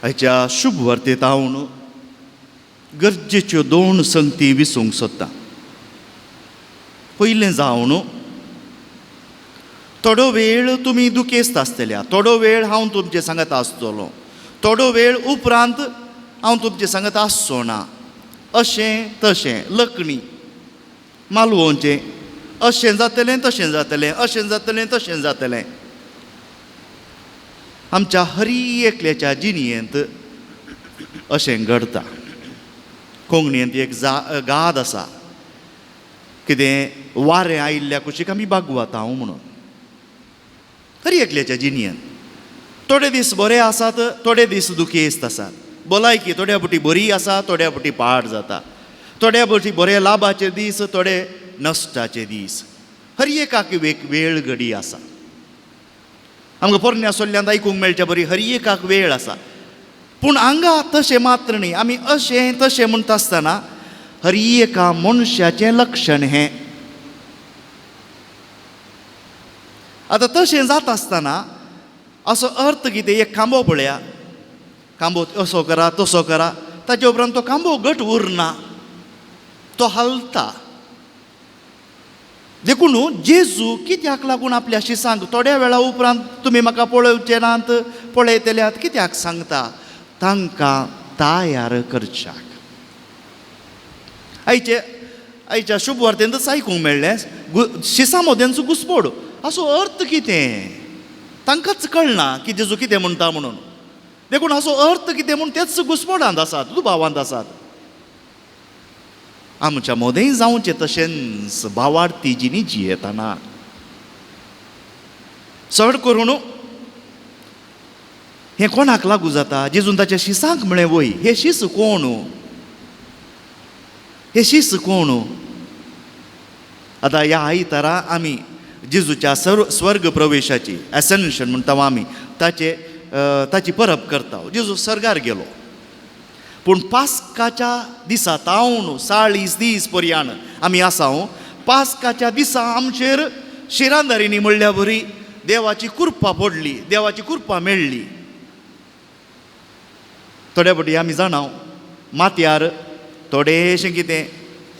आयच्या शुभ वार्तेंत हांव गरजेच्यो दोन संगती विसूंक सोदतां. पयलें जावन, थोडो वेळ तुमी दुखेस्त आसतल्या, थोडो वेळ हांव तुमचे सांगत आसतलो, थोडो वेळ उपरांत हांव तुमचे सांगत आसचो ना, अशें तशें लकणी मालवोवचें, अशें जातलें तशें जातलें, अशें जातलें तशें जातलें. आमच्या हरी एकल्याच्या जिणयेंत अशें घडता. कोंकणींत एक गाद आसा, कितें वारें आयिल्ल्या कुशीक आमी बागवता म्हणून. हरी एकल्याच्या जिणयेंत थोडे दीस बरे आसात, थोडे दीस दुखेस्त आसात. भलायकी थोड्या फावटी बरी आसा, थोड्या फावटी पाड जाता, थोड्या फावटी बरे लाभाचे दीस, थोडे नश्टाचे दीस. हर एकाक एक वेळ घडी आसा. आमकां पोरण्या सोल्ल्यांत आयकूंक मेळच्या बरी हर एकाक वेळ आसा. पूण हांगा तशें मात्र न्ही. आमी अशें तशें म्हणटा आसतना हर एका मनशाचें लक्षण हें. आतां तशें जाता आसतना असो अर्थ कितें, एक खांबो पळया, खांबो असो करा तसो करा, ताचे उपरांत तो खांबो घट उरना, तो हालता. देखून जेजू कित्याक लागून आपल्या शिसांक थोड्या वेळा उपरांत तुमी म्हाका पळोवचे नात, पळयतल्यात कित्याक सांगता? तांकां तयार करच्याक. आयचे आयच्या शुभ वार्तेंतच आयकूंक मेळ्ळें, शिसां मोद्यांचो घुसपोड. असो अर्थ कितें तांकांच कळना की जेजू कितें म्हणटा म्हणून. देखून असो अर्थ कितें म्हूण तेच घुसपोडांत आसात, दुबावांत आसात. आमच्या मोदेंय जावचें तशेंच भावार्थी जिणी जियेतना चड करून हें कोणाक लागू जाता? जेजून ताच्या शिसांक म्हळें वय, हे शीस कोण? हे शीस कोण? आतां ह्या आयतारा आमी जेजूच्या स्वर्ग प्रवेशाची एसेन्शन म्हणटा आमी ताचे ताची परब करता. जेजू स्वर्गार गेलो, पूण पास्काच्या दिसा तावन 40 दीस पर्यान आमी आसा. पास्काच्या दिसा आमचेर शिरांदारीनी म्हणल्या बरी देवाची कृपा पडली, देवाची कृपा मेळ्ळी. थोड्या फावटी आमी जाणा माथ्यार थोडेशें कितें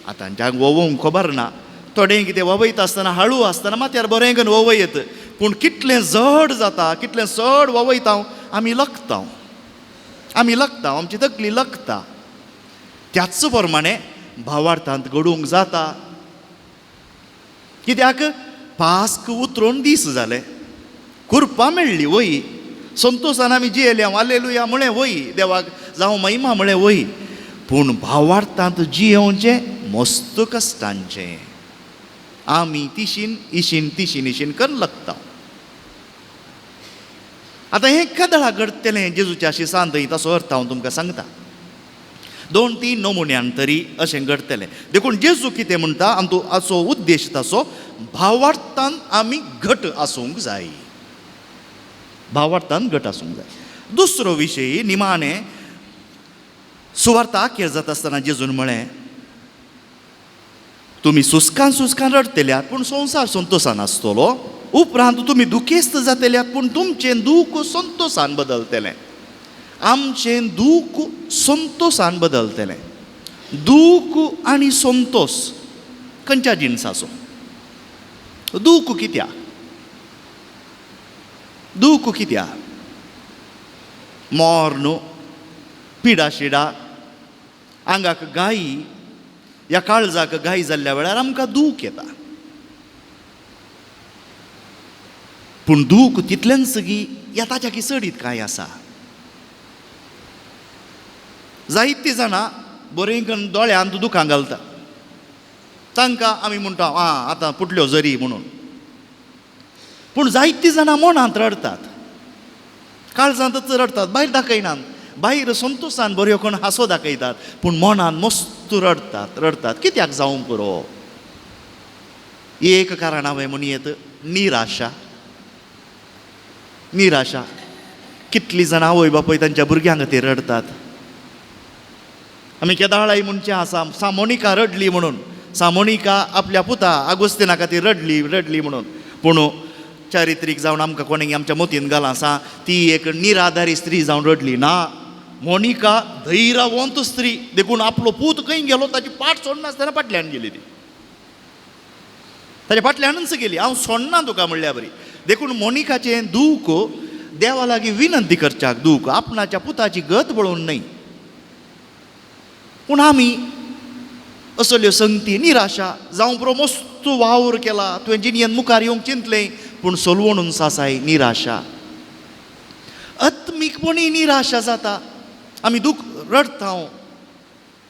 आतांच्याक वोवोंक खबर ना, थोडें कितें ववयता आसतना हाळू आसतना माथ्यार बरें करून ववयत, पूण कितलें जड जाता, कितलें चड ववयता आमी लकता, आमी लकता, आमची तकली लकता. त्याच प्रमाणे भावार्थांत घडूंक जाता. कित्याक पास्क उतरून दीस जाले, कृपा मेळ्ळी वय, संतोशान आमी जियेले, हालेलुया म्हळें वय, देवाक जावं महिमा म्हळें वय, पूण भावार्थांत जियेवचें मस्त कश्टांचें. आमी तिशीन इशीन तिशीन इशीन करून लागता. आतां हें केदळा घडटलें जेजूच्या शिसान थंय, तसो अर्थ हांव तुमकां सांगता. 2-3 नमुन्यान तरी अशें घडटलें. देखून जेजू कितें म्हणटा आनी हाचो उद्देश ताचो भावार्थान आमी घट आसूंक जाय, भावार्थान घट आसूंक जाय. दुसरो विशय निमाणें सुवार्ता अखेर जाता आसतना जेजून म्हळें, तुमी सुस्कान सुस्कान रडटल्यात पूण संवसार संतोशान आसतलो, उपरांत तुमी दुखेस्त जातल्यात पूण तुमचें दूख संतोशान बदलतलें. आमचें दूख संतोशान बदलतलें. दूख आनी संतोश खंयच्या जिनसाचो? दूख कित्याक? दूख कित्याक? मोर्न, पिडा शिडा, आंगाक गायी या काळजाक गाय जाल्ल्या वेळार आमकां दूख येता. पूण दूख तितलेंच गी या ताच्या की चडीत कांय आसा? जायतीं जाणां बरीं करून दोळ्यांत दुखां घालता, तांकां आमी म्हणटा आं आतां फुटल्यो जरी म्हणून. पूण जायतीं जाणां मनांत रडटात, काळजांतच रडटात, भायर दाखयनात. भायर संतोशान बऱ्यो कोण हांसो दाखयतात, पूण मनान मस्त रडटात रडटात. कित्याक जावंक पुरो? एक कारण हांवें म्हणयेत, निराशा. निराशा. कितलीं जाणां आवय बापूय तांच्या भुरग्यांक खातीर रडटात. आमी केदाळाय म्हणचें आसा, सामोनिका रडली म्हणून, सामोनिका आपल्या पुता आगोस्तिना खातीर रडली रडली म्हणून. पूण चारित्रीक जावन आमकां कोणें आमच्या मतीन घालां आसा, ती एक निराधारी स्त्री जावन रडली ना. मोनिका धैर्यवंत स्त्री देखून आपलो पूत खंय गेलो ताची पाट सोडनासतना फाटल्यान गेली ती, ताच्या फाटल्यानच गेली, हांव सोडना तुका म्हणल्या बरी. देखून मोनिकाचें दूख देवा लागीं विनंती करच्याक दूख, आपणाच्या पुताची गत पळोवन न्हय. पूण आमी असल्यो संगती निराशा जावं पुरो, मस्त वावर केला तुवें जिणयेन मुखार येवंक चिंतलें, पूण सोलवणून सासाय निराशा, आत्मीकपणी निराशा जाता. आमी दूख रडटा.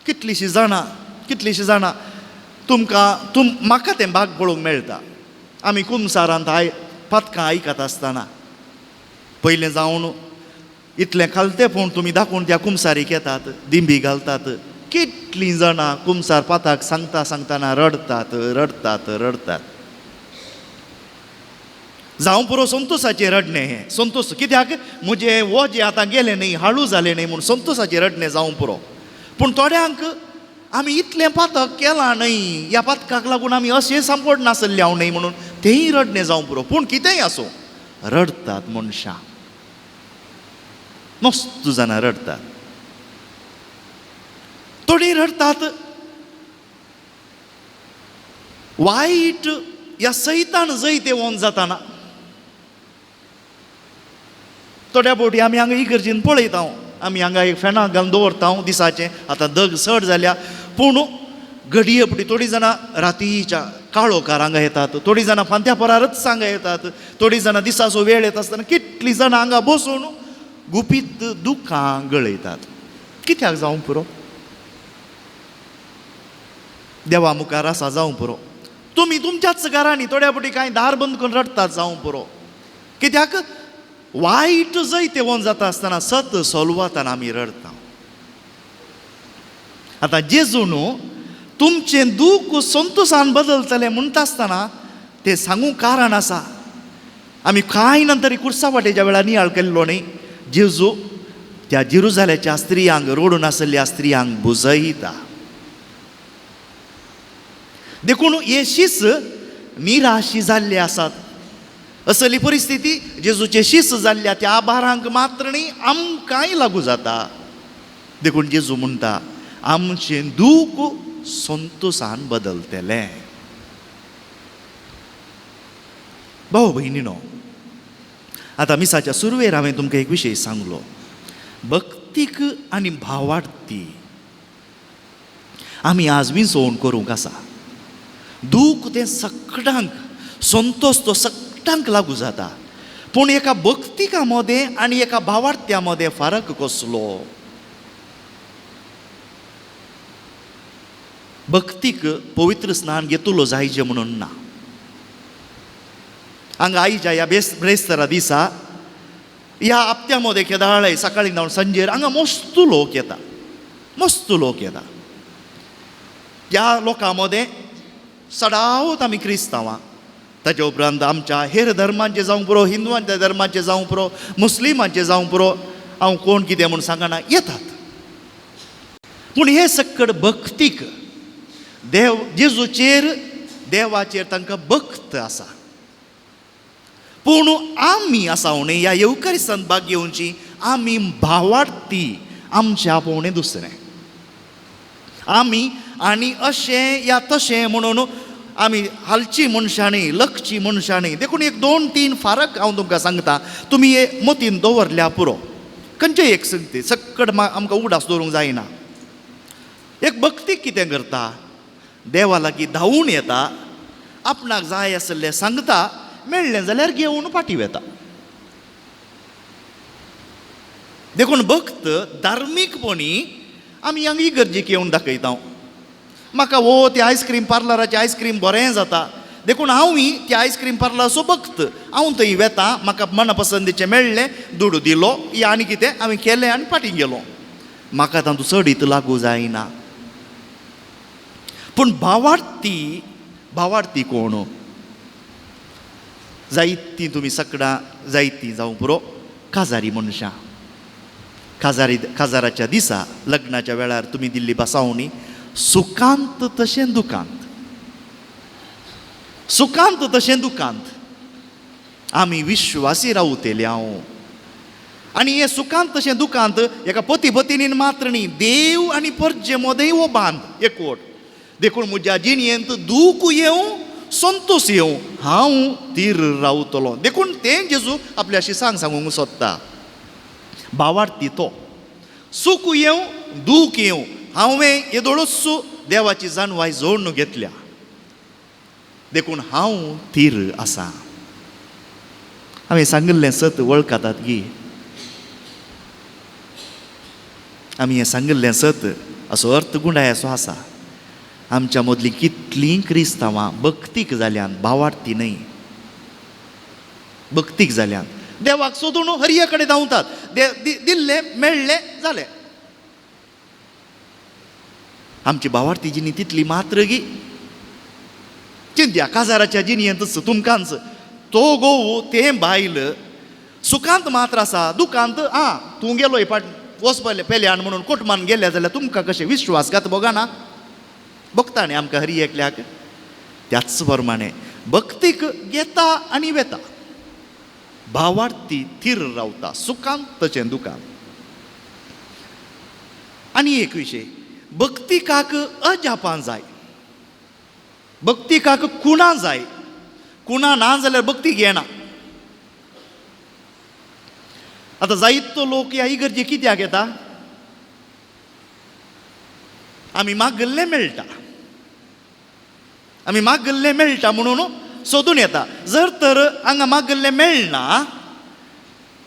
कितलींशीं जाणां, कितलींशीं जाणां तुमकां म्हाका तें भाग पळोवंक मेळटा. आमी कुमसारांत पातकां आयकत आसतना पयलें जावन इतलें खालतेपण तुमी दाखोवन त्या कुमसारीक येतात, दिंबी घालतात. कितलीं जाणां कुमसार पाताक सांगता सांगतना रडटात रडटात रडटात. जावं पुरो संतोसाचें रडणें हें, संतोष कित्याक म्हजें वजें आतां गेलें न्ही, हाळू जालें न्ही म्हूण संतोसाचें रडणें जावं पुरो. पूण थोड्यांक आमी इतलें पातक केलां न्हय, ह्या पातकाक लागून आमी अशें सांपड नासलें हांव न्हय म्हणून तेंय रडणें जावं पुरो. पूण कितेंय आसूं, रडटात मनशां, मस्त जाणां रडटात. थोडीं रडटात वायट ह्या सैतान जैतेवंत जाताना. थोड्या फावटी आमी हांगा इगर्जेन पळयता, आमी हांगा एक फॅनाक घालून दवरता दिसाचें, आतां दग चड जाल्या, पूण घडये फावटी थोडीं जाणां रातीच्या काळोखार हांगा येतात, थोडीं जाणां फांत्या परारच हांगा येतात, थोडीं जाणां दिसाचो वेळ येता आसतना कितलीं जाणां हांगा बसून गुपीत दुखां गळयतात. कित्याक जावं पुरो? देवा मुखार आसा जावं पुरो. तुमी तुमच्याच घरांनी थोड्या फावटी कांय दार बंद करून रडटात जावं पुरो. कित्याक वायट जैतेवंत जाता आसतना सत सोलवातान आमी रडटा. आतां जेजू न्हू तुमचें दूख संतोसान बदलतलें म्हणटा आसतना तें सांगूंक कारण आसा. आमी कांय नंतर कुर्सा वाटेच्या वेळार नियाळ केल्लो न्ही, जेजू त्या जेरुजाल्याच्या स्त्रियांक, रडून आसलेल्या स्त्रियांक बुजयता. देखून हे शीस निराशी जाल्ले आसात. असली परिस्थिती जेजूचे शीस जाल्ल्या त्या आभारांक मात्र न्ही, आमकांय लागू जाता. देखून जेजू म्हणटा आमचें दूख संतोसान बदलतलें. भाव भयणीनो, आतां मिसाच्या सुरवेर हांवें तुमकां एक विशय सांगलो, भक्तीक आनी भावार्थी आमी आज विंचोवन करूंक आसा. दूख तें सगळ्यांक, संतोष तो सगळ्यांक लागू जाता, पूण एका भक्तिका मदें आनी एका भावार्थ्या मदें फरक कसलो? भक्तीक पवित्र स्नान घेतलो जायजे म्हणून ना. हांगा आयच्या ह्या ब्रेस्तारा दिसा ह्या हप्त्या मदें केदाळाय सकाळीं जावन सांजेर हांगा मस्त लोक येता, मस्त लोक येता. ह्या लोकां मदें सदांच आमी क्रिस्तांवां, ताच्या उपरांत आमच्या हेर धर्मांचे जावं पुरो, हिंदवांच्या धर्मांचे जावं पुरो, मुस्लिमांचे जावं पुरो, हांव कोण कितें म्हूण सांगना, येतात. पूण हे सक्कड भक्तीक देव जेजूचेर देवाचेर तांकां भक्त आसा. पूण आमी आसा न्ही ह्या येवकारिस्तान भाग घेवची आमी भावार्थी आमच्या आपोवणें दुसरें आमी आनी अशें या तशें म्हणून आमी हालची मनशां न्ही, लकची मनशां न्ही. देखून एक दोन तीन फारक हांव तुमकां सांगता, तुमी हे मतीन दवरल्या पुरो. खंयचें एक संगती सक्कड आमकां उगडास दवरूंक जायना. एक भक्ती कितें करता, देवा लागीं धांवून येता, आपणाक जाय आसलें सांगता, मेळ्ळें जाल्यार घेवन फाटीं वता. देखून भक्त धार्मीकपणी आमी हांगा इगर्जेक येवन दाखयता. म्हाका हो त्या आयस्क्रीम पार्लराचें आयस्क्रीम बरें जाता, देखून हांवूय त्या आयस्क्रीम पार्लराचो भक्त, हांव थंय वेता, म्हाका मना पसंदीचें मेळ्ळें, दुडू दिलो या आनी कितें हांवें केलें आनी फाटीं गेलो. म्हाका तातूंत चड लागू जायना. पूण भावार्थी, भावार्थी कोण जायतीं तुमी सगळां जायतीं जावं पुरो काजारी मनशां. काजारी काजाराच्या दिसा लग्नाच्या वेळार तुमी दिल्ली बसावणी सुखांत तशें दुखांत, सुखांत तशें दुखांत आमी विश्वासी रावतले. हांव आनी हें सुखांत तशें दुखांत एका पती पतिनीन मात्र न्ही, देव आनी परजे मदें हो बांद एकवट. देखून म्हज्या जिणयेंत दूख येवं संतोश येवं हांव थीर रावतलो. देखून तें जेजू आपल्या शिसांक सांगूंक सोदता, भावार्थी तो सूख येवं दूख येवं हांवें येदोळूच देवाची जाणवाय जोडून घेतल्या, देखून हांव थीर आसा. हांवें सांगिल्लें सत वळखतात गी? आमी हें सांगिल्लें सत असो अर्थ गुंडाय असो आसा. आमच्या मदलीं कितलीं क्रिस्तांवां भक्तीक जाल्यान, भावार्थी न्हय, भक्तीक जाल्यान देवाक सोदून हरये कडेन धांवतात. दिल्लें मेळ्ळें जालें. आमची भावार्थी जिणी तितली मात्र गी? चिंत्या काजाराच्या जिणयेंतच तुमकांच तो गोव तें बायल सुखांत मात्र आसा, दुखांत आं तूं गेलो फाट वच पयले पेल्यान म्हणून कोटमान गेले जाल्यार तुमकां कशें विश्वासघात भोगना? भोगता न्ही आमकां हरी एकल्याक. त्याच प्रमाणे भक्तीक घेता आनी वेता, भावार्थी थीर रावता सुखांत तशें दुखांत. आनी एक विशय, भक्तिकाक अजापां जाय, भक्तिकाक कुणां जाय. कुणां ना जाल्यार भक्तीक येना. आतां जायतो लोक ह्या इगर्जे कित्याक येता? आमी मागल्लें मेळटा, आमी मागल्लें मेळटा म्हणून सोदून येता. जर तर हांगा मागल्लें मेळना,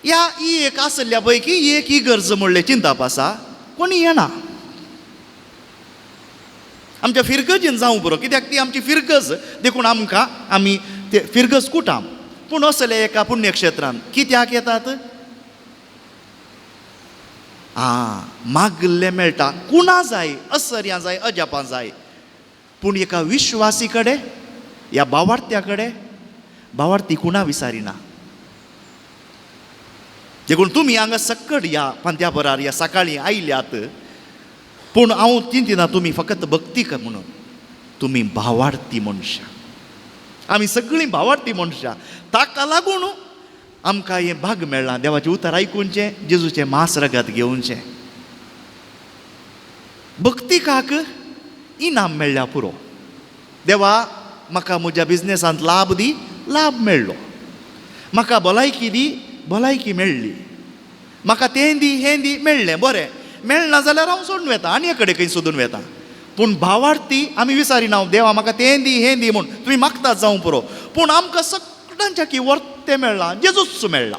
ह्या ही एक आसल्या पैकी एक इगर्ज म्हणलें चिंताप आसा, कोणी येना. आमच्या फिरगजेन जावं पुरो, कित्याक ती आमची फिरगज, देखून आमकां आमी ते फिरगज कुटाम. पूण असले एका पुण्यक्षेत्रान कित्याक येतात? आं, मागल्लें मेळटा, कुणां जाय, असर्यां जाय, अजापां जाय. पूण एका विश्वासी कडेन, ह्या भावार्थ्या कडेन भावार्थी कुणां विसारिना. देखून तुमी हांगा सक्कड ह्या पांत्या बरार ह्या सकाळीं आयल्यात, पूण हांव चिंतिना तुमी फकत भक्तीक म्हणून, तुमी भावार्थी मनशां. आमी सगळीं भावार्थी मनशां. ताका लागून आमकां हें भाग मेळ्ळां देवाचें उतर आयकुचें, जेजूचें मास रगत घेवचें. भक्तिकाक इनाम मेळ्ळ्या पुरो. देवा म्हाका म्हज्या बिजनेसांत लाभ दी, लाभ मेळ्ळो. म्हाका भलायकी दी, भलायकी मेळ्ळी. म्हाका तें दी हें दी, मेळ्ळें बरें. मेळना जाल्यार हांव सोडून वेता, आनी कडेन खंय सोदून वेता. पूण भावार्थी आमी विचारिना देवा म्हाका तें दी हें दी म्हूण. तुमी मागतात जावं पुरो, पूण आमकां सगळ्यांच्या की वर्तें मेळ्ळां, जेजूच मेळ्ळा,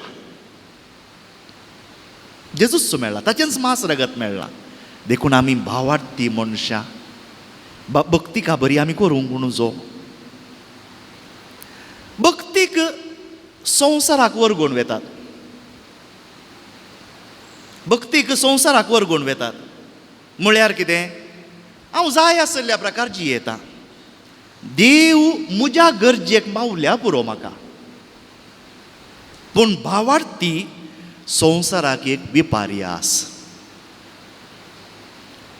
जेजूच मेळ्ळा, ताचेंच मास रगत मेळ्ळां. देखून आमी भावार्थी मनशां भक्तिका बरी आमी करूंक न्हजो. भक्तीक संवसाराक वर्गून वेतात, भक्तीक संवसाराक वर्गून वेतात. म्हळ्यार कितें? हांव जाय आशिल्ल्या प्रकार जियेता, देव म्हज्या गरजेक पावल्या पुरो म्हाका. पूण भावार्थी संवसाराक एक विपार्यास,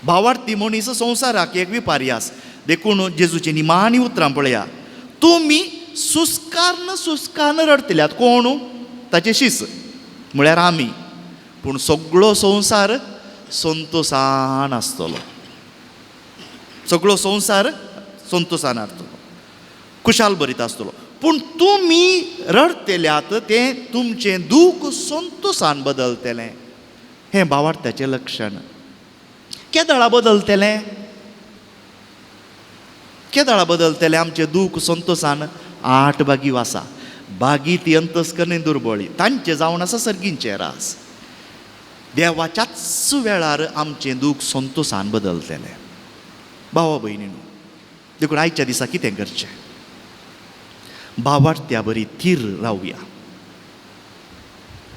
भावार्थी मनीस संवसाराक एक विपार्यास. देखून जेजूची निमाणी उतरां पळया, तुमी सुस्कारन सुस्कारन रडटल्यात. कोण? ताचे शीस म्हळ्यार आमी. पूण सगळो संवसार संतोसान आसतलो, सगळो संवसार संतोसान आसतलो, खुशाल भरीत आसतलो. पूण तुमी रडटल्यात तें तुमचें दूख संतोसान बदलतलें. हें भावार्थ्याचें लक्षण. केदळा बदलतलें? केदळा बदलतलें आमचें दूख संतोसान? 8 बागी आसा, बागी ती अंतस्करणी दुर्बळी, तांचें जावन आसा सर्गींचें रास. देवाच्याच वेळार आमचें दूख संतोसान बदलतलें. भावा भयणीनू, देखून आयच्या दिसा कितें करचें? भावार्थ्या बरी थीर रावया,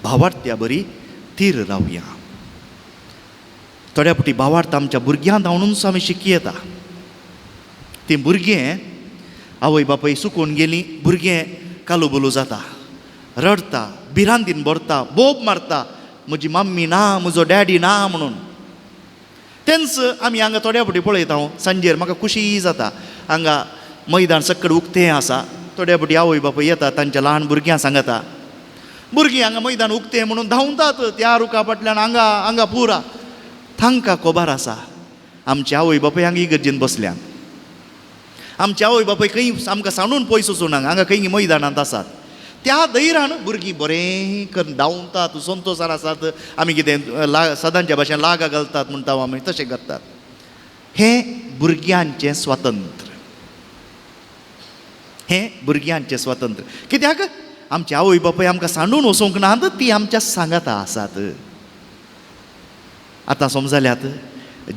भावार्थ्या बरी थीर रावया. थोड्या फावटी भावार्थ आमच्या भुरग्यां धांवूनच आमी शिकयता. तीं भुरगें आवय बापूय सुकून गेलीं, भुरगें कालुबुलू जाता, रडटा, भिरांतीन भरता, बोब मारता, म्हजी मम्मी ना, म्हजो डॅडी ना म्हणून. तेंच आमी हांगा थोड्या फावटी पळयता. हांव सांजेर म्हाका खुशी जाता, हांगा मैदान सक्कड उक्तें आसा, थोड्या फावटी आवय बापूय येता, तांच्या ल्हान भुरग्यां सांगता. भुरगीं हांगा मैदान उक्तें म्हणून धांवतात त्या रुखा फाटल्यान, हांगा हांगा पुरा. तांकां खबर आसा आमचे आवय बापूय हांगा इगर्जेन बसल्यात, आमचे आवय बापूय खंय आमकां सांडून पयस वचूना, हांगा खंय मैदानांत आसात. त्या धैर्यान भुरगीं बरें करून धांवतात, संतोशान आसात. आमी कितें सदांच्या भाशेन लागां घालतात म्हणटा आमी, तशें करतात. हें भुरग्यांचें स्वातंत्र्य, हें भुरग्यांचें स्वातंत्र्य. कित्याक आमचे आवय बापूय आमकां सांडून वचूंक नात, ती आमच्या सांगाता आसात. आतां समजल्यात,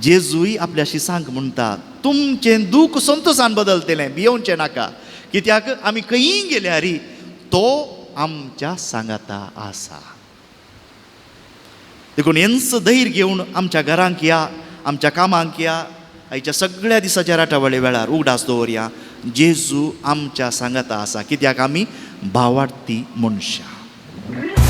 जेजूय आपल्याशी सांग म्हणटा, तुमचें दूख संतोशान बदलतलें, भियोवचें नाका. कित्याक आमी खंयी गेल्यार तो आमच्या सांगाता आसा. देखून हेंच धैर्य घेवन आमच्या घरांक या, आमच्या कामांक या, आयच्या सगळ्या दिसाच्या राटावळे वेळार उगडास दवरया, जेजू आमच्या सांगाता आसा. कित्याक आमी भावार्थी मनशां.